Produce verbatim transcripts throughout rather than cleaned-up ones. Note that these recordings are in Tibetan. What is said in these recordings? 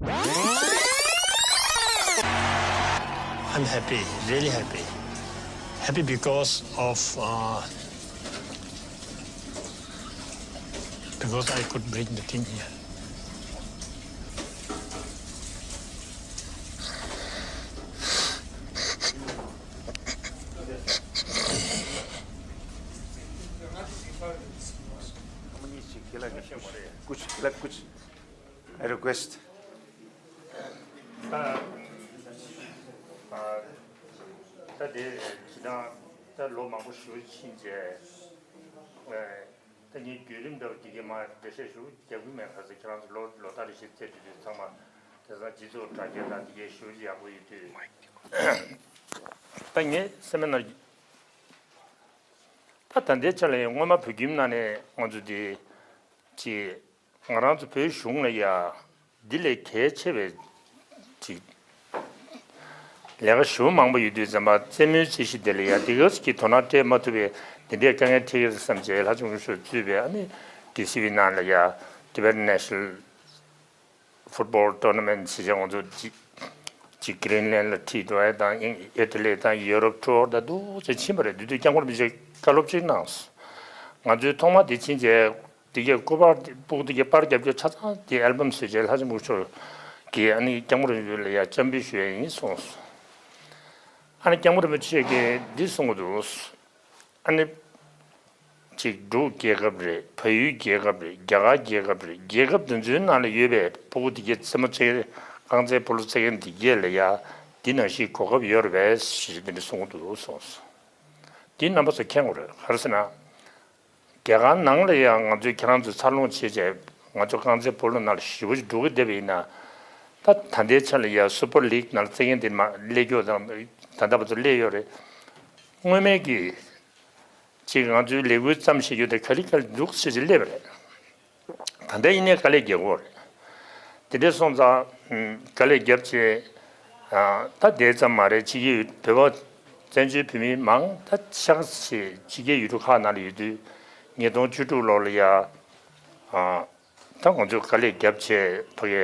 I'm happy, really happy. Happy because of uh, because I could bring the team here. कुछ गलत कुछ I request. ད་ད་དེ་ཁྱེད་རང་ད་ལོ་མང་པོ་ཞིག་ཕྱིན་རྗེས། ད་ངས་བརྒྱུད་རིམ་འདྲ་བོ་དེ་གའི་མ་འགྲེལ་བཤད་ཞུ་རྒྱག་གི་མེད། ག་ཚོད་ཁྱེད་རང་ཚོ་ལོ་ལོ་ལྟར་རེ་བཞིན་བཙལ་དུས་དུས་ཚང་མ་དེང་སང་སྤྱི་ཚོགས་དྲ་རྒྱ་དང་དེ་གའི་ཞུ་རྒྱུ་ཡག་པོ་ཡོད་དུས། ད་ངས་སེམས་ནང་ད་ད་ལྟའི་ཆ་ལ་ཡང་སྔོན་མ་བོད་ཁྱིམ་ནང་ནས་ང་ཚོ་དེ་ཅི། ང་རང་ཚོ་བོད་གཞུང་ལ་ཡ་འདི་ལས་གལ་ཆེ་བའི་ཅིག་ལས་ཀ་ཞུ་མང་པོ་ཡོད་དུས་ཙམ་པ་རྩེད་མོའི་རྩེད་གཞི་དེ་ལ་ཡ་དེ་ག་ཅིག་གི་དོ་སྣང་སྤྲད་མ་ཐུབ་པའི་འདི་འདྲའི་དཀའ་ངལ་འཕྲད་ཀྱི་རེད་བསམ་བྱས་ལྷ་ལྕམ་སྐུ་ཞབས་གཙོས་པའི་ཨ་ནི་ཌི་སི་བི་ནང་ལ་ཡ་Tibet National Football Tournament ཞེས་བྱས་ང་ཚོ་ཅིག་ཅིག་Greenland ལ་ཁྲིད་འགྲོ་ཡ་དང་ཨི་ཊ་ལི་དང་ཡུ་རོབ་ཊུར་ད་དུ་ཅིག་ཕྱིན་པ་རེད། དེ་དུས་སྐྱབས་མགོན་རིན་པོ་ཆེས་བཀའ་སློབ་ཅིག་གནང་སོང་། ང་ཚོས་ཐོག་མ་དེ་ཕྱིན་རྗེས། དེ་གའི་སྐུ་པར་དེ་སྤུ་གུ་དེ་གའི་པར་རྒྱབ་སྐྱོར་ཆ་ཚང་དེ་ཨལ་བམ་བཟོས་རྗེས་ལྷ་ལྕམ་སྐུ་ཞབས་ཀྱིས་ཨ་ནི་སྐྱབས་མགོན་རིན་པོ་ཆེ་ལ་ཡ་སྤྱན་འབུལ་ཞུ་ཡ་ཡིན་གསུངས་སོང་། ཨ་ནི་སྐྱབས་མགོན་རིན་པོ་ཆེ་གིས་འདི་གསུང་གི་འདུག། ཨ་ནི་ཅིག་འབྲུག་རྒྱལ་ཁབ་རེད། བལ་ཡུལ་རྒྱལ་ཁབ་རེད། རྒྱ་གར་རྒྱལ་ཁབ་རེད། རྒྱལ་ཁབ་དེ་ཚོའི་ནང་ལ་ཡོད་པའི་སྤུ་གུ་དེ་གའི་རྩེད་མོ་རྩེ་རྐང་རྩེད་སྤོ་ལོ་རྩེ་མཁན་དེ་གའི་ལ་ཡ་འདི་ནང་བཞིན་གོ་སྐབས་ཡོད་རེད་པས་ཞེས་འདི་འདྲ་གསུང་གི་འདུག་གསུངས་སོང་། འདི་རྣམ་པ་ཚོ་མཁྱེན་དགོས་རེད། ག་རེ་ཟེར་ན། རྒྱ་གར་ནང་ལ་ཡང་ང་ཚོས་ཁྱེད་རང་ཚོ་འཚར་ལོངས་བྱས་རྗེས་ང་ཚོ་རྐང་རྩེད་སྤོ་ལོ་ནང་ལ་ཞེ་པོ་ཅིག་འགྲོ་གི་བསྡད་པ་ཡིན་ན། ད་ད་ལྟའི་ཆ་ལ་ཡ་སུ་པར་ལིག་ནང་ལ་རྩེད་མཁན་དེ་མ་སླེབས་ཀྱོག་དང་ད་ལྟ་བར་དུ་སླེབས་ཡོད་རེད། སྔོན་མའི་གི་ཅིག་ང་ཚོའི་ལས་འགུལ་ཙམ་བྱེད་རྒྱུ་དེ་ག་ལེ་ག་ལེ་འདུག་ཟེར་ཅིག་སླེབས་པ་རེད། ད་ལྟ་ཡིན་ནའི་དཀའ་ལས་རྒྱག་དགོས་རེད། དེ་འདྲ་སོང་ཙང་དཀའ་ལས་རྒྱབ་བྱས། ད་དེ་ཙམ་མ་རེད། ཕྱི་རྒྱལ་བོད་པ་བཙན་བྱོལ་བོད་མི་མང་ད་ཆ་ཚང་ཕྱི་རྒྱལ་ཡུལ་གྲུ་ཁག་ནང་ལ་ཡོད་དུས་ཉིས་སྟོང་བཅུ་དྲུག་ལོ་ལ་ཡ། ད་ང་ཚོས་དཀའ་ལས་རྒྱབ་བྱས་ཕ་གི་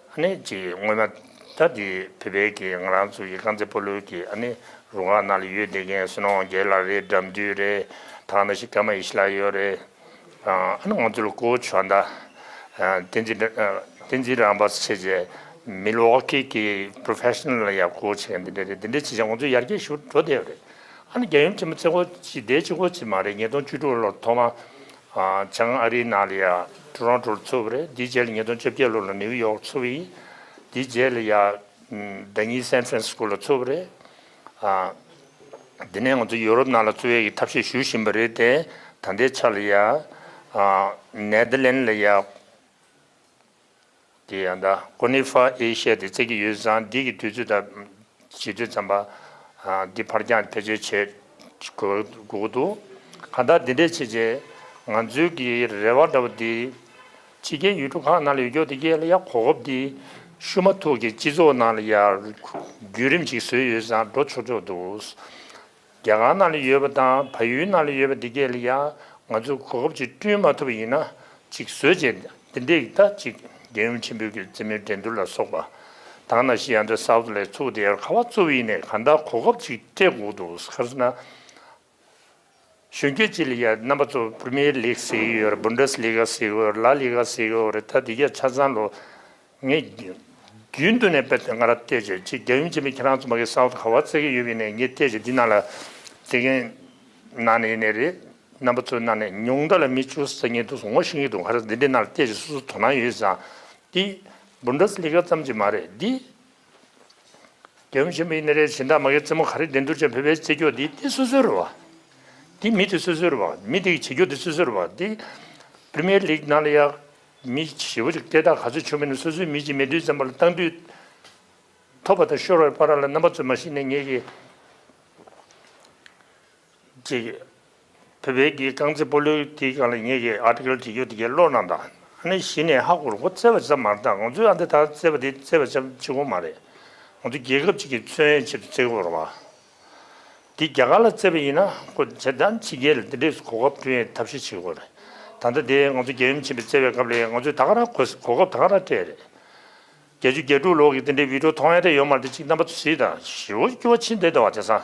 ཨ་ནི་ཅིག་སྔོན་མ་ད་དེ་བོད་པའི་གི་ང་རང་ཚོ་ཡི་རྐང་རྩེད་སྤོ་ལོའི་གི་ཨ་ནི་རུ་ཁག་ནང་ལ་ཡོད་བསྡད་མཁན་བསོད་ནམས་དབང་རྒྱལ་ལགས་རེད། དགྲ་འདུལ་རེད། ད་ག་ནང་བཞིན་ཀརྨ་ཡེ་ཤེས་ལགས་ཡོད་རེད། ཨ་ནི་ང་ཚོ་ལ་ཀོ་ཆི་བྱས་ད་བསྟན་འཛིན་བསྟན་འཛིན་རང་དབང་བྱས་རྗེས་མི་ལ་ཝོ་ཀི་གི་པོ་རོ་ཕེ་ཤ་ནལ་ལ་ཡ་ཀོ་ཆི་བྱས་འདི་འདྲ་རེད། འདི་འདྲ་བྱས་རྗེས་ང་ཚོ་ཡར་རྒྱས་ཞིག་འགྲོ་བསྡད་ཡོད་རེད། ཨ་ནི་རྒྱལ་ཡུམ་ཆེན་མོ་རྩེ་སྐོར་ཅིག་དེ་གཅིག་པོ་ཅིག་མ་རེད། ཉིས་སྟོང་བཅུ་དྲུག་ལོར་ཐོག་མ་བྱང་ཨ་རིའི་ནང་ལ་ཡ་ཊོ་རོན་ཊོ་ལ་ཚུགས་པ་རེད། དེའི་རྗེས་ལ་ཉིས་སྟོང་བཅོ་བརྒྱད་ལོ་ལ་ནིའུ་ཡོག་ཚུགས་པ་ཡིན། དེའི་རྗེས་ལ་ཡ་ཟླ་ཉིན་སན་ཧྥ་རན་སི་སྐོ་ལ་ཚུགས་པ་རེད། དེ་ནས་ང་ཚོ་ཡོ་རོབ་ནང་ལ་བཙུགས་ཡས་ཀྱི་ཐབས་ཤེས་ཞུ་བཞིན་པ་རེད་དེ། ད་ལྟའི་ཆ་ལ་ཡ་ནེ་དར་ལན་ལ་ཡ་དེ་ཡང་ད་ཀོ་ནི་ཧྥ་ཨེ་ཤི་ཡ་དེ་བརྩི་གི་ཡོད་ཙང་འདི་གི་དུས་ཚོད་ད་བྱེད་དུས་ཙམ་པ་འདི་ཕར་འགྱངས་བེད་སྤྱོད་བྱེད་དགོས་དགོས་ཀྱི་འདུག་གང་ལྟར་འདི་འདྲས་བྱས་རྗེས་ང་ཚོའི་གི་རེ་བ་འདྲ་བོ་འདི། ཕྱི་རྒྱལ་ཡུལ་གྲུ་ཁག་ནང་ལ་ཡོད་རྒྱུ་དེ་གས་ལ་ཡ་གོ་སྐབས་དེ་ཤུ་མ་ཐུག་གི་སྤྱི་ཚོགས་ནང་ལ་ཡ་བརྒྱུད་རིམ་ཅིག་བཟོས་ཡོད་ཙང་འགྲོ་ཆོག་ཆོག་འདུག་རྒྱ་གར་ནང་ལ་ཡོད་པ་དང་བལ་ཡུལ་ནང་ལ་ཡོད་པ་དེ་གས་ལ་ཡ་ང་ཚོས་གོ་སྐབས་ཅིག་བསྐྲུན་མ་ཐུབ་པ་ཡིན་ན་ཅིག་བཟོས་རྗེས་འདི་འདྲས་ད་ཅིག་རྒྱལ་ཡུམ་ཆེན་པོའི་གི་རྩེད་མོའི་འགྲན་བསྡུར་ལ་སོགས་པ་ད་ག་ནང་བཞིན་ཡང་འདི་སའུ་ཐི་ལ་ཚུགས་དེ་ཡར་ག་བ་བཙུགས་པ་ཡིན་ནའི་གང་ལྟར་གོ་སྐབས་ཅིག་སྤྲད་དགོས་འདུག་ག་རེ་ཟེར་ན། གཞོན་སྐྱེས་ཅིག་ལ་ཡ་རྣམ་པ་ཚོ་པྲི་མི་ཡར་ལིག་ཟེར་གྱི་ཡོད་རེད། བུན་ཌེས་ལི་ག་ཟེར་གྱི་ཡོད་རེད། ལ་ལི་ག་ཟེར་གྱི་ཡོད་རེད། ད་དེ་གས་ཆ་ཚང་ལོ་ངས་རྒྱུན་དུ་ནས་དཔེ་ང་རང་བལྟས་བྱས་ཅིག་རྒྱལ་ཡུམ་ཆེན་མོས་ཁྱེད་རང་ཚོ་མ་གི་སའུ་ཐི་ག་བ་བརྩི་གི་ཡོད་པ་ཡིན་ནའི་ངས་བལྟས་བྱས་འདི་ནང་ལ་བརྩི་མཁན་ནང་ནས་ཡིན་ནའི་རེད། རྣམ་པ་ཚོའི་ནང་ནས་ཉུང་མཐའ་ལ་མི་བཅུ་ཟེར་མཁན་འདུག་ངོ་ཤེས་ཀྱི་འདུག་ག་རེ་འདི་འདྲའི་ནང་ལ་བལྟས་བྱས་སོ་སོ་དོ་སྣང་ཡོད་ཙང་འདི་བུན་ཌེས་ལི་ག་ཙམ་གྱིས་མ་རེད་འདི། རྒྱལ་ཡུམ་ཆེན་པོ་ཡིན་ན་རེད། གཞན་དག་མ་གི་རྩེད་མོ་ག་རེ་འགྲན་བསྡུར་བྱས་བོད་པས་རྩེ་རྒྱུ་འདི་འདི་སོ་སོའི་རེད་བ། འདི་མི་དེ་སོ་སོའི་རེད་བ། མི་དེ་གིས་བྱེད་རྒྱུ་འདི་སོ་སོའི་རེད་བ། འདི་པྲི་མི་ཡར་ལིག་ནང་ལ་ཡ་མི་ཞེ་པོ་ཅིག་སྐད་གྲགས་ག་ཚོད་བྱུང་མིན་ནི་སོ་སོའི་མི་གཅིག་མེད་དུས་ཙམ་པ་ལ་བཏང་དུས་ཐོབ་པ་དང་ཤོར་བའི་བར་ལ་རྣམ་པ་ཚོས་མ་གཞི་ནས་ངེད་ཀྱི་ཅིག་བོད་པའི་གི་རྐང་རྩེད་སྤོ་ལོའི་དེའི་སྒང་ལ་ངེད་ཀྱི་ཨར་ཊི་ཀལ་བྲིས་རྒྱུ་དེ་གའི་ཀློག་གནང་དང་། ཨ་ནི་གཞི་ནས་ཧ་གོ་རེད། ཁོ་རྩེད་པ་ཙམ་མ་རེད། ད་ང་ཚོས་ཨ་འདི་ད་རྩེད་པ་དེ་རྩེད་པ་ཙམ་གཅིག་པོ་མ་རེད། ང་ཚོ་རྒྱལ་ཁབ་ཅིག་གི་མཚོན་ཡས་ཆེད་དུ་རྩེད་དགོས་རེད་བ། འདི་རྒྱ་གར་ལ་རྩེད་པ་ཡིན་ན་ཁོ་བྱས་ཙང་ཕྱི་རྒྱལ་ལ་འདི་འདྲས་གོ་སྐབས་བསྐྲུན་ཡས་ཐབས་ཤེས་བྱེད་དགོས་རེད། ད་ལྟ་དེ་ང་ཚོ་རྒྱལ་ཡུམ་ཆེན་པོས་རྩེད་པའི་སྐབས་ལ་ང་ཚོས་ད་ག་རང་གོ་གོ་སྐབས་ད་ག་རང་སྤྲད་རེད། བརྒྱད་ཅུ་གྱ་དྲུག་ལོ་གི་དེ་འདྲའི་བི་ཌིའོ་མཐོང་ཡ་དེ་ཡོད་མ་རེད། ཅིག་རྣམ་པ་ཚོ་གཟིགས་དང་། ཞེ་པོ་སྐྱོ་བ་ཕྱིན་བསྡད་འདུག་བ། དེང་སང་།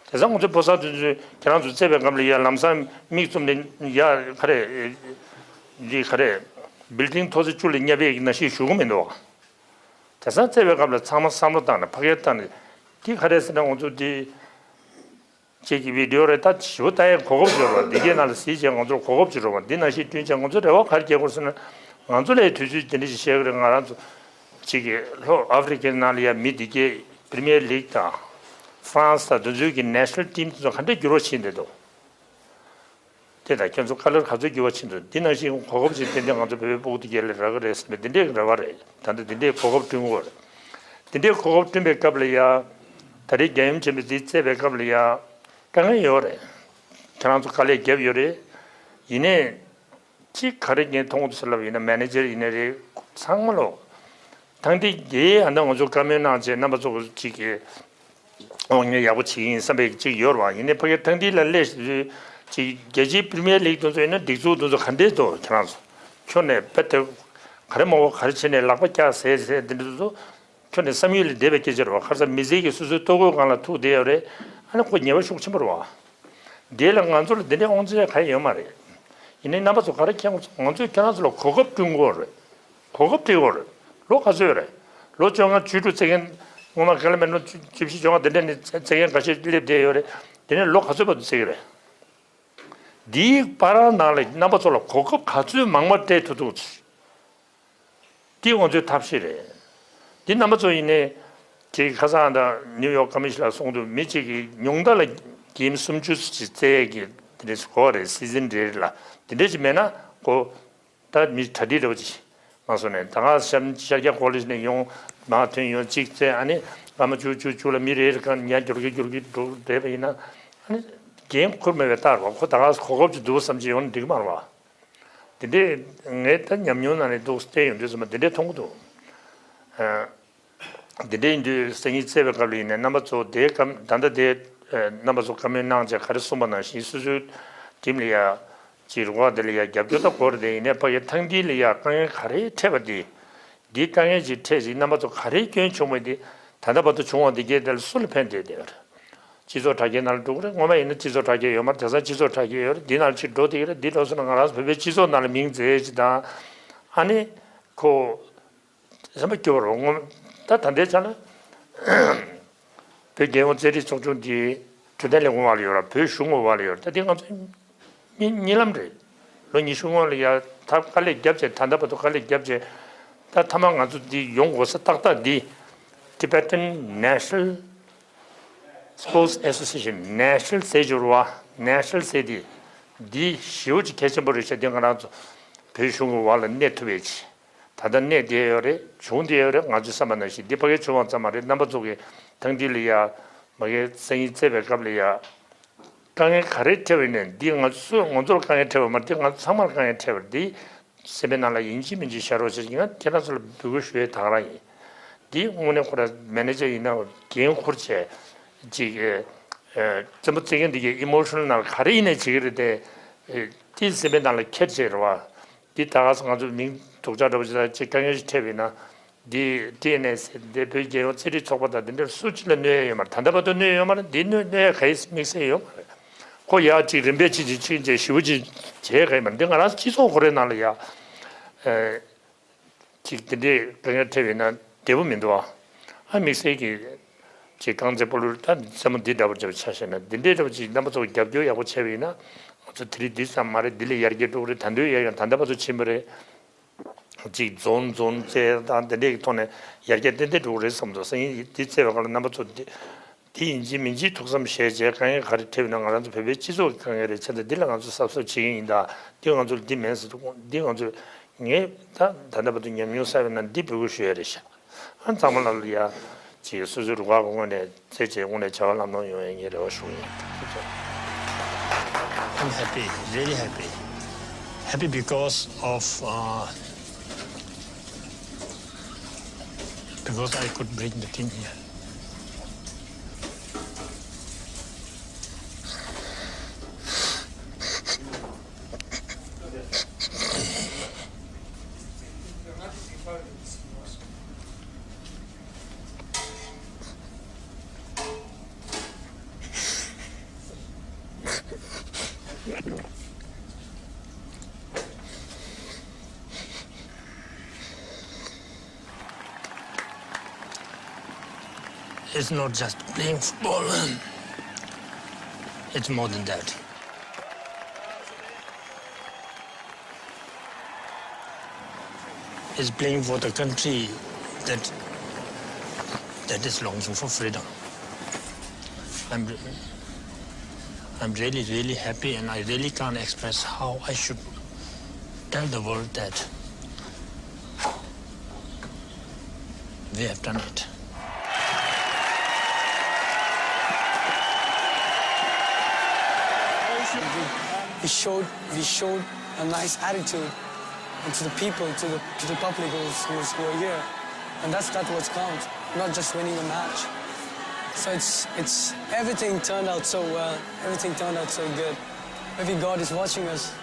དེང་སང་ང་ཚོའི་ཕོ་གསར་དེ་ཚོས་ཁྱེད་རང་ཚོ་བཙལ་བའི་སྐབས་ལ་ཡ་ལམ་སང་མིག་བཙུམ་ནས་ཡ་ག་རེ། འདི་ག་རེ། བིལ་ཌིང་མཐོ་ཚད་བཅུ་ལ་བརྙབ་པའི་ནང་བཞིན་བཞུགས་གི་མི་འདུག་བ། དེང་སང་བཙལ་བའི་སྐབས་ལ་ཚང་མ་བསམ་བློ་བཏང་ནས་ཕ་གིར་བཏང་ནས། འདི་ག་རེ་ཟེར་ན་ང་ཚོ་འདི། གཅིག་གི་བི་ཌིའོ་རེད། ད་ཞིབ་པོ་ལྟ་ཡའི་གོ་སྐབས་ཅིག་ཡོད་རེད་བ། འདི་གའི་ནང་ལ་གཟིགས་བྱས་ང་ཚོར་གོ་སྐབས་ཅིག་རེད་བ། འདི་ནང་བཞིན་བསྐྲུན་བྱས་ང་ཚོ་རེ་བ་ག་རེ་རྒྱག་དགོས་ཟེར་ན། ང་ཚོ་ལ་དུས་ཚོད་འདི་འདྲ་ཞིག་བཤད་ཀྱི་རེད། ང་རང་ཚོ་གཅིག་གི་ལྷོ་ཨ་ཧྥེ་རི་ཁའི་ནང་ལ་ཡ་མི་འདི་གའི་པི་རི་མི་ཡར་ལིག་དང་ཧྥ་རན་སི་དང་དེ་ཚོའི་གི་ནེ་ཤ་ནལ་ཊིམ་དེ་ཚོ་ག་འདྲ་འགྱུར་བ་ཕྱིན་བསྡད་འདུག་དེ་དང་ཁྱོད་ཚོ་ཀ་ལར་ག་ཚོད་འགྱུར་བ་ཕྱིན་འདུག་འདི་ནང་བཞིན་གོ་སྐབས་ཅིག་ཏན་ཏན་ང་ཚོ་བོད་པའི་ཕྲུ་གུ་དེ་གའི་ལ་རག་གི་རེད་ཟེར་ནས་འདི་འདྲའི་རེ་བ་རེད། ད་ལྟ་འདི་འདྲའི་གོ་སྐབས་བསྐྲུན་དགོས་རེད། འདི་འདྲའི་གོ་སྐབས་བསྐྲུན་པའི་སྐབས་ལ་ཡ། ད་རེས་རྒྱལ་ཡུམ་ཆེན་མོས་འདི་བཙལ་བའི་སྐབས་ལ་ཡ། དཀའ་ངལ་ཡོད་རེད། ཁྱེད་རང་ཚོ་དཀའ་ལས་བརྒྱབ་ཡོད་རེད། ཡིན་ནའི། གཅིག་ག་རེ་ངས་མཐོང་གི་འདུག་ཟེར་ལབ་ཡིན་ན། མེ་ནེ་ཇར་ཡིན་ནའི་རེད། ཚང་མ་ལོ། ཐེངས་འདི་གའི་ཨ་ནི་ང་ཚོ་བཀའ་མོལ་གནང་བྱས་རྣམ་པ་ཚོ་གཅིག་གིས། ཨོ་ངས་ཡག་པོ་བྱེད་ཀྱི་ཡིན་བསམ་པའི་གཅིག་ཡོད་རེད་བ། ཡིན་ནའི་ཕ་གིར་ཐེངས་འདི་ལ་སླེབས་དུས་གཅིག་རྒྱལ་སྤྱིའི་པི་རི་མི་ཡར་ལིག་དེ་ཚོ་ཡིན་ན། སྒྲིག་འཛུགས་དེ་ཚོ་ག་འདྲས་འདུག་ཁྱེད་རང་ཚོ་ཁྱོན་ནས་དཔེ་དེ་ག་རེ་མོ་ག་རེ་བྱས་ནས་ལག་པ་བཀྱག་ཟས་ཟས་འདི་འདྲ་ཚོ། ཁྱོན་ནས་བསམ་ཡུལ་ལས་འདས་པའི་སྐད་ཆ་རེད་བ། ཁ་སང་མི་ཚེ་གི་སོ་སོའི་ལྟོ་གོས་སྒང་ལ་ཐུག་བསྡད་ཡོད་རེད། ཨ་ནི་ཁོ་ཉེས་པ་ཤུགས་ཆེན་པོ་རེད་བ། དེ་ལ་ང་ཚོ་ལ་འདི་འདྲའི་དབང་ཚད་གང་ཡང་ཡོད་མ་རེད། ཡིན་ནའི་རྣམ་པ་ཚོ་ག་རེ་མཁྱེན། ང་ཚོས་ཁྱེད་རང་ཚོ་ལ་གོ་སྐབས་བསྐྲུན་དགོས་རེད། གོ་སྐབས་སྤྲད་དགོས་རེད། ལོ་ག་ཚོད་རེད། ལོ་བཅོ་ལྔ་བཅུ་དྲུག་བཙལ་མཁན། སྔོན་མ་ག་ལ་མེད་ནོ་བཅུ་བཅུ་བཞི་བཅོ་ལྔ་དེ་འདྲ་ནས་བཙལ་མཁན་འགའ་ཤས་སླེབས་བསྡད་ཡོད་རེད། དེ་ནས་ལོ་ག་ཚོད་བར་དུ་བཙལ་གི་རེད། འདིའི་བར་ནང་ལ་རྣམ་པ་ཚོ་ལ་གོ་སྐབས་ག་ཚོད་མང་མང་སྤྲད་ཐུབ་ཐུབ། འདི་ང་ཚོའི་ཐབས་ཤེས་རེད། འདི་རྣམ་པ་ཚོ་ཡིན་ནའི། དེ་ཁ་སང་ད་ནིའུ་ཡོག་ཀ་མི་ཤན་ལ་སོང་དུས་མི་གཅིག་གིས་ཉུང་མཐའ་ལ་གེམ་སུམ་ཅུ་ཅིག་བཙལ་ཡས་ཀྱི་དེ་འདྲས་དགོས་རེད། སི་ཛིན་རེ་རེ་ལ་དེ་འདྲས་ཅིག་མེད་ན་གོ། ད་མི་གྲ་སྒྲིག་འདྲ་བོ་ཅིག་མ་སོང་ནས། ད་ག་ཤར་ཤར་རྒྱག་ཀོ་ལེ་ཇི་ནས་ཡོང་། མར་ཐོན་ཡོང་། གཅིག་བཙལ། ཨ་ནི་སྐར་མ་བཅུ་བཅུ་བཅུ་ལ་མི་རེ་རེ་གང་ཉར་འགྱུར་གྱི་འགྱུར་གྱི་འགྲོ་བསྡད་པ་ཡིན་ན། ཨ་ནི་འགན་འཁུར་མེད་པའི་རྟགས་རེད་བ། ཁོ་ད་ག་གོ་སྐབས་ཅིག་འདུག་བསམ་གྱི་ཡོང་ན་འགྲིག་གི་མ་རེད་བ། དེ་འདྲས་ངས་ད་ཉམས་མྱོང་ནང་ནས་འདུག་བལྟས་ཡོང་དུས་ཙམ་པ་དེ་འདྲས་མཐོང་གི་འདུག་ཨ། དེ་འདྲས་ཡིན་དུས་སང་ཉིན་བཙལ་བའི་སྐབས་ལ་ཡིན་ནའི་རྣམ་པ་ཚོ་དེའི་སྐབས་ད་ལྟ་དེ་རྣམ་པ་ཚོ་བཀའ་མོལ་གནང་བྱས་ག་རེ་གསུངས་པ་ནང་བཞིན་སོ་སོའི་ཊིམ་ལ་ཡ་ཅིག་རུ་ཁག་དེ་ལ་ཡ་རྒྱབ་སྐྱོར་ད་དགོས་རེད། དེ་ཡིན་ནའི་ཕ་གིའི་ཐེངས་འདི་ལ་ཡ་དཀའ་ངལ་ག་རེ་འཕྲད་པ་དེ། འདི་དཀའ་ངལ་ཅིག་འཕྲད་ཅིག་རྣམ་པ་ཚོ་ག་རེ་སྐྱོན་བྱུང་བ་དེ་ད་ལྟ་བར་དུ་བྱུང་བ་འདི་གས་དེ་ལ་སུ་ལ་ཕན་བདེ་བསྡད་ཡོད་རེད། སྤྱི་ཚོགས་དྲ་རྒྱའི་ནང་ལ་འགྲོ་གི་རེད། སྔོན་མ་ཡིན་ན་སྤྱི་ཚོགས་དྲ་རྒྱ་ཡོད་མ་རེད། དེང་སང་སྤྱི་ཚོགས་དྲ་རྒྱ་ཡོད་རེད། འདི་ནང་ལ་ཅིག་འགྲོ་བསྡད་ཀྱི་རེད། འདི་འགྲོ་སོང་ན་ང་རང་ཚོ་བོད་པའི་སྤྱི་ཚོགས་ནང་ལ་མིང་མཛེས་ཅིག་དང་། ཨ་ནི་ཁོ་སེམས་པ་སྐྱོ་བོ་རེད། སྔོན་ད་ད་ལྟའི་ཆ་ལ་བོད་རྒྱལ་ཡོངས་རྩེད་རིགས་ཚོགས་ཆུང་འདི་འཕྲོད་བསྟེན་ལས་ཁུངས་འོག་ལ་ཡོད་ར། བོད་གཞུང་གི་འོག་ལ་ཡོད་ར། ད་འདི་ང་ཚོ་གཉིད་གཉིད་ལམ་རེད། ལོ་ཉི་ཤུ་སྔོན་ལ་ཡ་ད་དཀའ་ལས་བརྒྱབ་བྱས། ད་ལྟ་བར་དུ་དཀའ་ལས་བརྒྱབ་བྱས། ད་མཐའ་མ་ང་ཚོ་འདི་ཡོང་དགོས་ས་ཏག་ཏག་འདི་Tibetan National Sports Association། ནེ་ཤ་ནལ་ཟེར་གྱི་རེད་བ། ནེ་ཤ་ནལ་ཟེར་དེ་འདི་ཞེ་པོ་ཅིག་གལ་ཆེན་པོ་རེད་ཤག་འདི་ང་རང་ཚོ་བོད་གཞུང་གི་འོག་ལ་གནས་ཐུབ་ཡས་ཅིག་ད་ལྟ་གནས་བསྡད་ཡོད་རེད། བྱུང་བསྡད་ཡོད་རེད། ང་ཚོས་བསམ་པ་ནང་བཞིན་འདི་ཕ་གིར་བྱུང་བ་ཙམ་མ་རེད། རྣམ་པ་ཚོ་གིས་ཐེངས་འདི་ལ་ཡ་མ་གིའི་སང་ཉིན་བཙལ་བའི་སྐབས་ལ་ཡ། དཀའ་ངལ་ག་རེ་འཕྲད་པ་ཡིན་ནའི་འདི་ང་ཚོ་ང་ཚོ་ལ་དཀའ་ངལ་འཕྲད་པ་མ་རེད། འདི་ང་ཚོ་ཚང་མར་དཀའ་ངལ་འཕྲད་པ་རེད། འདི་སེམས་པའི་ནང་ལ་ཡིན་གཅིག་མིན་གཅིག་བཞག་རོགས་བྱེད། ང་ཁྱེད་རང་ཚོ་ལ་འབོད་སྐུལ་ཞུ་ཡས་ད་ག་རང་ཡིན། འདི་དངོས་གནས་ཁོ་རང་མེ་ནེ་ཇར་ཡིན་ན་འགན་འཁུར་བྱས་ཅིག་ཨེ། རྩེད་མོ་རྩེ་མཁན་འདི་གའི་ཨི་མོ་ཤ་ནལ་ནང་ལ་ག་རེ་ཡིན་ནའི་བྱེད་ཀྱི་རེད་དེ། ཨེ། དེ་སེམས་པའི་ནང་ལ་འཁྱེར་བྱས་རེད་བ། འདི་ད་ག་སེ་ང་ཚོ་མིང་སྡུག་ཅག་འདྲ་པོ་ཅིག་དང་ཅིག་དཀའ་ངལ་ཞིག་འཕྲད་པ་ཡིན་ན། འདི་ཊི་ཨེན་ཨེ་ཟེར་འདི་བོད་རྒྱལ་ཡོངས་རྩེད་རིགས་ཚོགས་པ་དང་འདི་འདྲར་སུ་གཅིག་ལ་གནོད་ཡ་ཡོད་མ་རེད། ད་ལྟ་བར་དུ་གནོད་ཡ་ཡོད་མ་རེད། འདི་གནོད་གནོད་ཡ་ག་ཡི་དམིགས་བསལ་ཡོད་མ་རེད། ཁོ་ཡ་གཅིག་རིམ་པས་གཅིག་གཅིག་གཅིག་བྱས་ཞེ་པོ་ཅིག་བྱས་ག་ཡི་མ་རེད། འདི་ང་རང་སྤྱི་ཚོགས་ཁོ་རའི་ནང་ལ་ཡ། ཨེ། ཅིག་འདི་འདྲའི་དཀའ་ངལ་འཕྲད་པ་ཡིན་ན་བདེ་པོ་མི་འདུག་ཨ། ཨ་དམིགས་བསལ་གྱི་ཅིག་རྐང་རྩེད་སྤོ་ལོ་ད་རྩེད་མོ་འདི་འདྲ་པོ་འདྲ་པོ་ཆ་བཞག་ན་འདི་འདྲའི་འདྲ་པོ་ཅིག་རྣམ་པ་ཚོ་རྒྱབ་སྐྱོར་ཡག་པོ་བྱས་པ་ཡིན་ན་ང་ཚོ་དེ་རིང་འདི་ཙམ་མ་རེད། འདི་ལས་ཡར་རྒྱས་འགྲོ་གི་རེད། ད་དུང་ཡར་ཡང་ད་ལྟ་བར་དུ་ཕྱིན་པ་རེད། ཅིག་རྫོང་རྫོང་རྩེ་དང་དེ་འདྲའི་ཐོག་ནས་ཡར་རྒྱས་ཏན་ཏན་འགྲོ་གི་རེད་བསམ་འདུག་སང་ཉིན་འདི་རྩེ་བའི་སྐབས་ལ་རྣམ་པ་ཚོ་འདི་འདི་ཡིན་གཅིག་མིན་གཅིག་ཐུགས་བསམ་བཞེས་བྱས། དཀའ་ངལ་ག་རེ་འཕྲད་ཡོད་ན་ང་རང་ཚོ་བོད་པའི་སྤྱི་ཚོགས་ཀྱི་དཀའ་ངལ་རེད། བྱས་ཙང་འདི་ལ་ང་ཚོ་གཟབ་གཟབ་བྱེད་ཀྱི་ཡིན། ད་འདི་ང་ཚོ་ལ་འདི་མེད་ཟེར་འདུག་འདི་ང་ཚོ་ངས་ད་ད་ལྟ་བར་དུ་ཉམས་མྱོང་བསགས་པ་ཡིན་ན་འདི་འབོད་སྐུལ་ཞུ་ཡ་རེད་ཤག་ཨ་ཚང་མ་ལ་ལ་ཡ་ཅིག་སོ་སོའི་རུ་ཁག་གི་ངོས་ནས་རྩེད་བྱེད་དངོས་གནས་བྱ་བ་ལམ་ལྷོང་ཡོང་ཡའི་ངས་རེ་བ་ཞུ་གི་ཡིན། I'm happy, very happy. Happy because of, uh, because I could bring the team here. It's not just playing football, it's more than that. It's playing for the country that, that is longing for freedom. I'm, I'm really, really happy, and I really can't express how I should tell the world that we have done it. We showed, we showed a nice attitude and to the people, to the, to the public who's, who's, who are here. And that's, that what counts, not just winning a match. So it's, it's, everything turned out so well, everything turned out so good. Maybe God is watching us.